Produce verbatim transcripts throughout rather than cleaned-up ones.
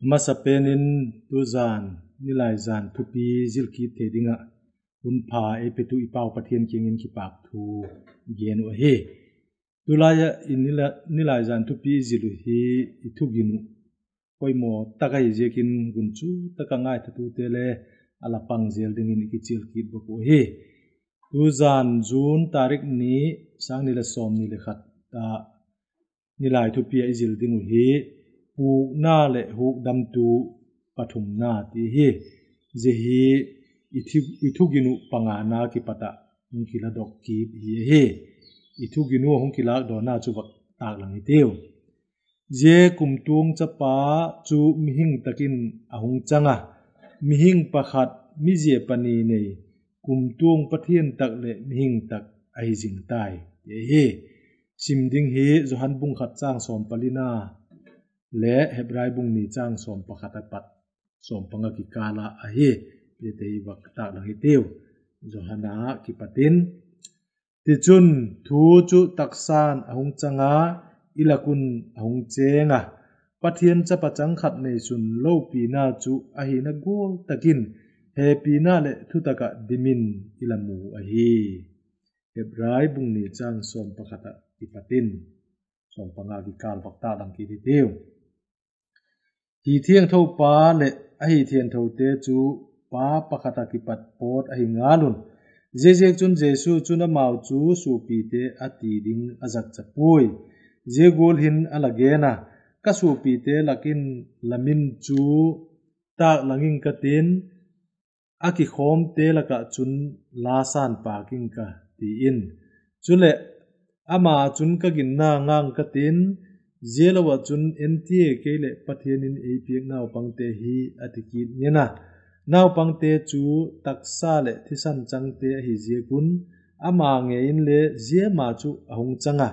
Masapen in tuzan, Nilaizan thupi zil kit thei ding ah hun pha ei petu i Pau Pathian kiang in kipâk thu i gen uh ahi. Tulai ah i Nilai-, Nilaizan thupi i zil uh hi i thugin uh poimaw tak ahi ziakin gunchu tak ah ngaithatute le a la pang zel dingin i kichial kit bawk uh ahi. Tuzan June tarik ni, sâng ni leh sawmni leh khat ah Nilai thupi ah i zil ding uh hi pûkna leh hukdamtu pathumna ti hi. Zia hi i thu-, i thugin uh pangana kipat ah hung kiladok kit hi ahi. I thugin uh hung kilâkdawna chu vak tâklang hitiu. Zia kumtuang chapa chu mihing tak in a hung chang a, mihing pakhat, mizia pani nei, kumtuang Pathian tak leh mihing tak ahi zing tai, ti ahi. Sim ding hi Johan bung khat châng sawm palina le Hebrai bung ni châng sawm pakhat a pat sawm panga kikâl ah ahi. Zia te i vak tâklang hitiu. Johan a kipat in, Tichun, thu chu taksa'n a hung chang a, i lak un a hung chêng a, Pathian chapa chang khat neisun lopina chu ahina gual tak in hepina leh thutak ah dim in i la mu ahi. Hebrai bung ni châng sawm pakhat ah kipat in sawm panga kikâl vak tâklang kit hitiu. Hi thiangthopa leh a hi thiangthote chu Pa pakhat ah kipat pawt ahi ngal un. Ziaziakchun Jesu chun amau chu suapite a ti ding a zakcha puai. Zia gual hin a la gen a, Ka suapite lak in la min chu tâklang ing ka tin, a kikhawmte lak ah chun la sâng pâk ing ka, ti in. Chuleh, ama ah chun ka ginna ngang ka tin, zia lo ah chun entia kei leh Pathian in ei piak naupangte hi, a ti kit ngen a. Naupangte chu taksa leh thisan changte ahi ziak un, ama ngei inle zia ma chu a hung chang a,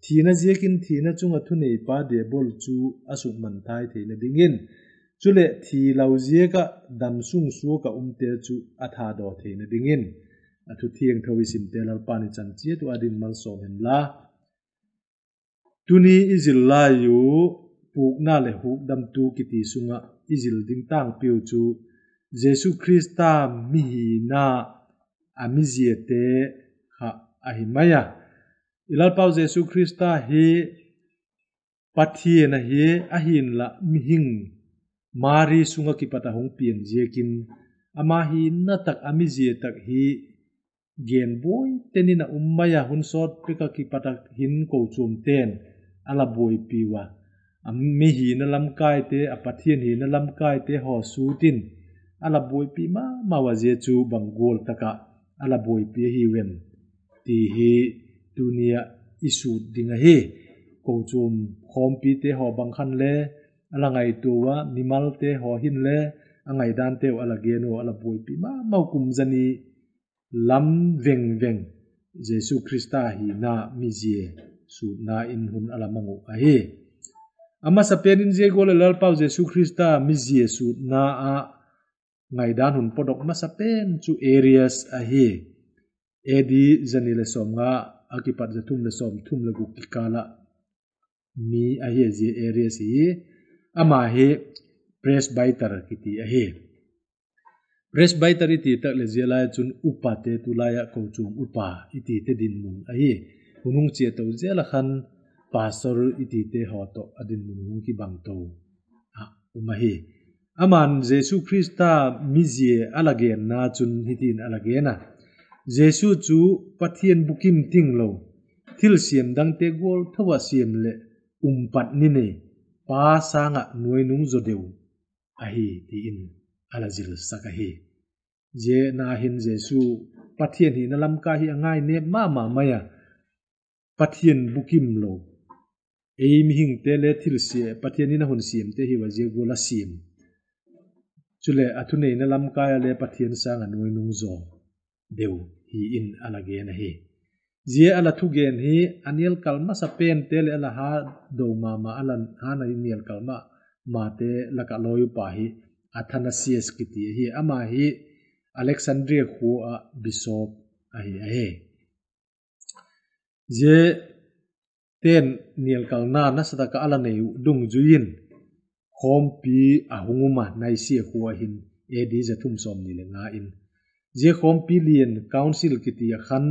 thina ziakin thina chung ah thuneipa Diabol chu a sukmangthai theina dingin, chuleh thi lo ziak ah damsung suak ah umte chu a thadaw theina dingin. A thu thiangtho i simte Lalpa'n i chan chiat uh â ding malsawm hen la. Tuni i zil lai uh, pûkna leh hukdamtu kiti sung ah i zil ding tângpiu chu Jesu Khrista mihina a miziate kha ahi mai a. I Lalpau Jesu Khrista hi Pathian ahi, ahinla mihing Mari sung ah kipat ah hung pian ziakin, ama hina tak, a mizia tak hi gen buai ten in a um mai a, hun sawt pek ah kipat ah hin kochuamte'n a la buaipiu a, a mihina lamkaite, a Pathian hina lamkaite haw sût in a la buaipi ma mau a, zia chu bang gual tak ah a la buaipi ahiu em ti hi tuni ah i sût ding ahi. Kochuam khawmpite haw bang khan le a la ngaitua ua, mimalte haw hin le a ngaidanteu a la gen ua, a la buaipi ma mau, kum za ni lam veng veng Jesu Khrista hina mizia sûtna in hun a la mang uh ahi. A masapen in zia gual ah Lalpau Jesu Khrista mizia sûtna ah ngaidan hun pawtdok masapen chu Arius ahi. A D za ni leh sawmnga a kipat za thum leh sawmthum leh guk kikâl ah mi ahi a, zia Arius hi. Ama hi Presbyter kiti ahi. Presbyter i ti tak leh zia lai chun upate, tulai ah kochuam upa i tite dinmun ahi. Hun hung chia to zel ah khan pastor i tite haw tawh a dinmun hung kibang to ah um ahi. Ama'n Jesu Khrista mizia a la genna chun hitin a la gen a: Jesu chu Pathian bukim tinglo, thilsiam dangte gual tho ah siam leh um pat ni nei, Pa sâng ah nuainung zaw deu ahi, ti in a la zilsak ahi. Zia na hin Jesu Pathian hina lamkai hi a ngainêp ma ma mai a, Pathian bukim lo, ei mihingte le thilsiam, Pathian in a hun siamte hiu a, zia gual a siam. Chuleh a thuneina lamkai ah le Pathian sâng ah nuainung zaw deu hi in a la gen ahi. Zia a la thugen hi a nial kal masapente leh a la ha do ma ma, a la ha nai nial kal ma mate lak ah lawi upa hi Athanasius kiti ahi. Ama hi Alexandria khua ah bishop ahi ahi. Zia ten nial kalna nasa tak ah a la nei uh dungzui in, khawmpi a hung um a, Nicaea khua hin A D za thum sawmni leh nga in. Zia khawmpi lian council kiti ah khan,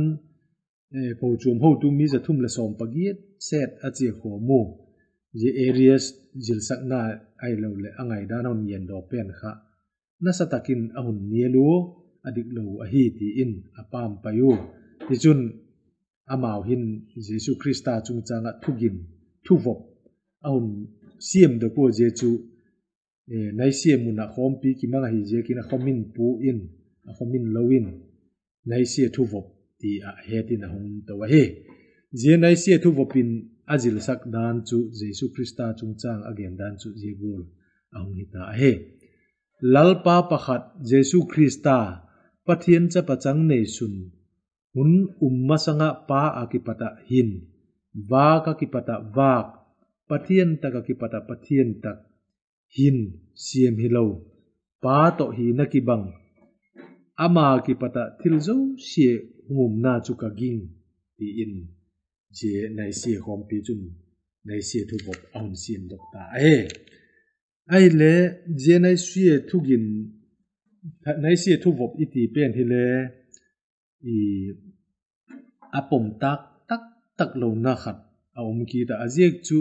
kochuam hotu mi za thum leh sawm pagiat set a chia khawm u. Zia Arius zilsakna ahiloleh a ngaidan a hun ngendaw pen kha nasa tak in a hun nial ua, a diklo ahi ti in a pampai u. Tichun, amau hin Jesu Khrista chungchâng ah thugin, thuvop a hun siamdok ua, zia chu Nicaea mun ah khawmpi kimang ahi ziakin a khawmin pua in, a khawmin lo in, Nicaea thuvop ti ah het in a hung um to ahi. Zia Nicaea thuvop in a zilsak dan chu Jesu Khrista chungchâng a gen dan chu zia gual a hung hita ahi. Lalpa pakhat Jesu Khrista, Pathian chapa chang neisun, hun um masang ah Pa ah kipat ah hin, vâk ah kipat ah vâk, Pathian tak ah kipat ah Pathian tak hin, siam hilo, Pa tawh hina kibang, ama kipat ah thil zosia hung umna chu ka ging, ti in zia Nicaea khawmpi chun Nicaea thuvop a hun siamdok ta ahi. Ahile, zia Nicaea thugin, Nicaea thuvop i ti pen hile, a pom tâk tak tak lona khat a um kit a, a ziak chu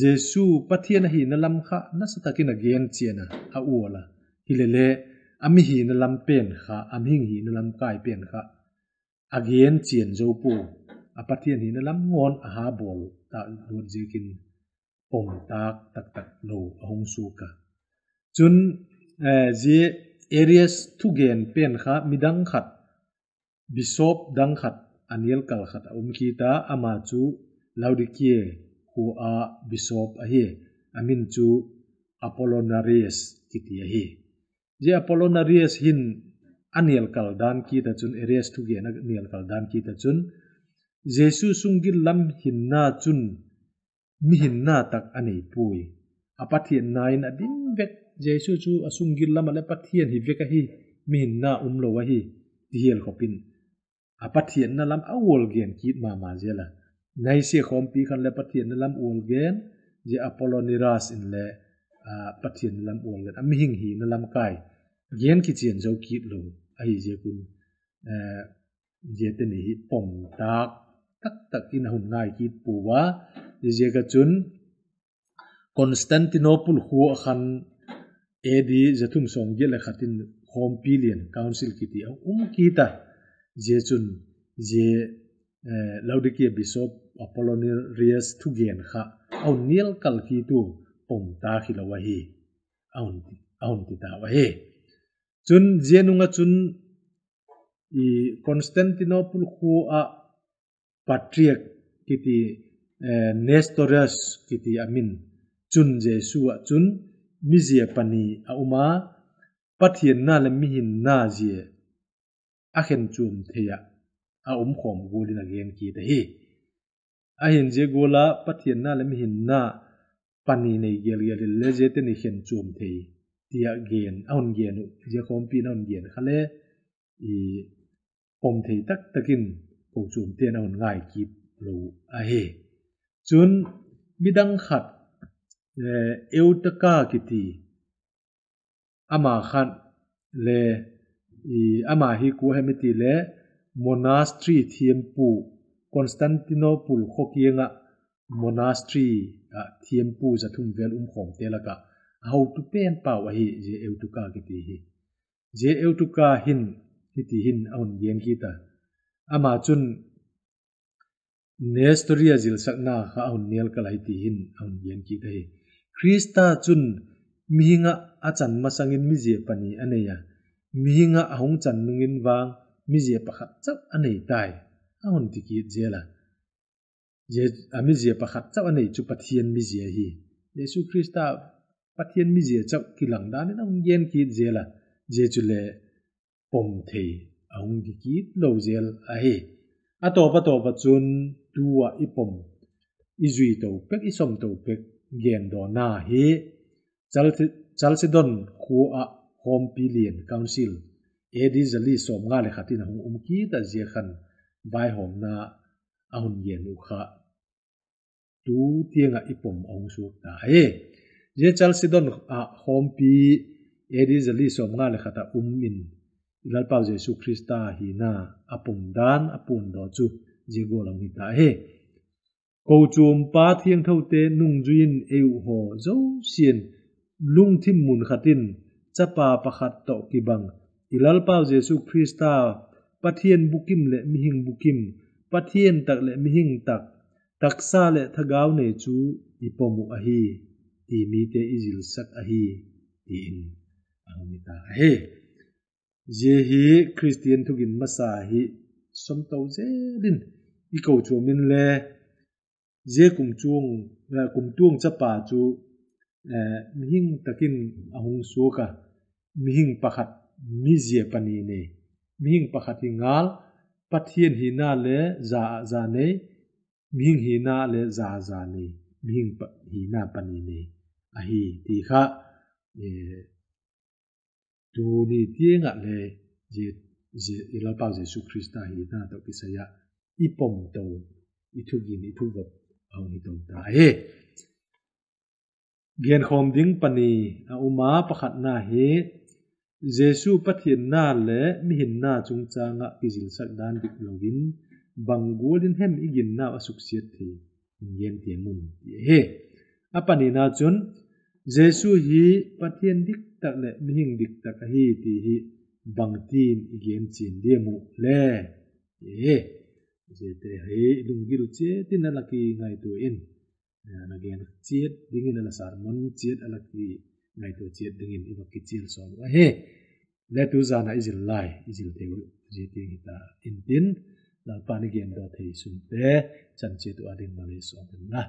Jesu Pathian ahina lam kha nasa tak in a gen chian a, a ual a. Hilele, a mi hina lam pen kha, a mihing hina lam kai pen kha a gen chian zo pua, a Pathian hina lam ngawn a ha bawl tâk lut ziakin pom tâk tak tak lo a hung suak a. Chun, zia Arius thugen pen kha midang khat, bishop dang khat, a nial kal khat a um kit a, ama chu Laodicea khua a bishop ahi, a min chu Apollinarius kiti ahi. Zia Apollinarius hin a nial kal dan kit ah chun, Arius thugen a nial kal dan kit ah chun, Jesu sunggil lam hinna chun mi hinna tak a nei puai. A pathianna in a dim vek, Jesu chu a sunggil lam ah le Pathian hi vek ahi, mi hinna um lo ahi, ti hial khop in a pathianna lam a ual gen kit ma ma zel a. Nicaea khawmpi khan le pathianna lam ual gen, zia Apollinarius in le pathianna lam ual gen, a mihing hina lam kai gen kichian zo kit lo ahi ziak un, ziate ni hi pom tâk tak tak in a hun ngai kit pua a. Ziaziak ah chun Constantinople khua ah khan A D za thum sawmgiat leh khat in khawmpi lian council kiti a um kit a. Zia chun zia Laodicea bishop Apollinarius thugen kha a hun nial kal kit ua, pom tâk hilo ahi, a hun ti tau ahi. Chun zia nung ah chun Constantinople khua ah patriarch kiti, Nestorius kiti a min chun Jesu ah chun mizia pani a um a, pathianna leh mihinna zia a khenchuam thei ah a um khawm gual in a gen kit ahi. Ahin zia gual a pathianna leh mihinna pani nei gel gel in le ziate ni khenchuam thei, ti a gen, a hun gen uh, zia khawmpi in a hun gen kha le pom thei tak tak in kochuamte'n a hun ngai kit lo ahi. Chun midang khat, Eutyches kiti, ama khan le, ama hi kua hem i ti le, monastery thiampu, Constantinople khaw kiang ah monastery ah thiampu za thum vel um khawmte lak ah a hotu pen pau ahi zia Eutyches kiti hi. Zia Eutyches hin hiti hin a hun gen kit a, ama chun Nestorius zilsakna kha a hun nial kal a, hiti hin a hun gen kit ahi: Khrista chun mihing ah a chan masang in mizia pani a nei a, mihing ah a hung chan nung in vang mizia pakhat chau a nei tai, a hun ti kit zel a. A mizia pakhat chau a nei chu Pathian mizia hi. Jesu Khrista Pathian mizia chau kilang dan in a hun gen kit zel a, zia chule pom thei a hung hi kit lo zel ahi. A tawp a tawp ah chun tu ah i pom, i zui to pek, i som to pek gendawna hi Chalcedon khua ah khawmpi lian council, A D za li sawmnga leh khat in a hung um kit a, zia khan vaihawmna a hun gen uh kha tu tiang ah i pom a hung suak ta hi. Zia Chalcedon ah khawmpi A D zali sawmnga leh khat ah um in, i Lalpau Jesu Khrista hina a pom dan a puandaw chu zia gual a hung hita ahi. Kochuampa thiangthote nungzui in ei uh haw zosia'n lungthim mun khat in chapa pakhat tawh kibang, i Lalpau Jesu Khrista, Pathian bukim leh mihing bukim, Pathian tak leh mihing tak, taksa leh thagau nei chu i pom uh ahi, ti mite i zilsak ahi, ti in a hung hita ahi. Zia hi Khristian thugin masa hi sawmto zel in i kochuam inle, zia kumtuang chapa chu mihing tak in a hung suak a, mihing pakhat, mizia pani nei, mihing pakhat hi ngal, Pathian hina le za ah za nei, mihing hina le za ah za nei, mihing hina pani nei ahi ti kha tuni tiang ah le i Lalpau Jesu Khrista hina tawh kisai ah i pom to, i thugin i thuvop a hung hi to ta hi. Genkhawm ding pani a um a, pakhatna hi Jesu Pathianna leh mihinna chungchâng ah kizilsak dan diklo in bang gual in hem i ginnau a suksiat thei, hung gen tiam un ti ahi. A panina chun, Jesu hi Pathian diktak leh mihing diktak ahi ti hi bangtin i gen chian diam uh le? Ziate hi i lunggil chiat in a la kingaitua in, a la gen chiat dingin, a la sermon chiat a la kingaitua chiat dingin i va kichial sawn uh ahi. Le tu zan ah i zil lai, i zil thei uh zia tiang hita intin, Lalpa'n i gen daw thei sunte chan chiat uh â ding malei sawm hen la.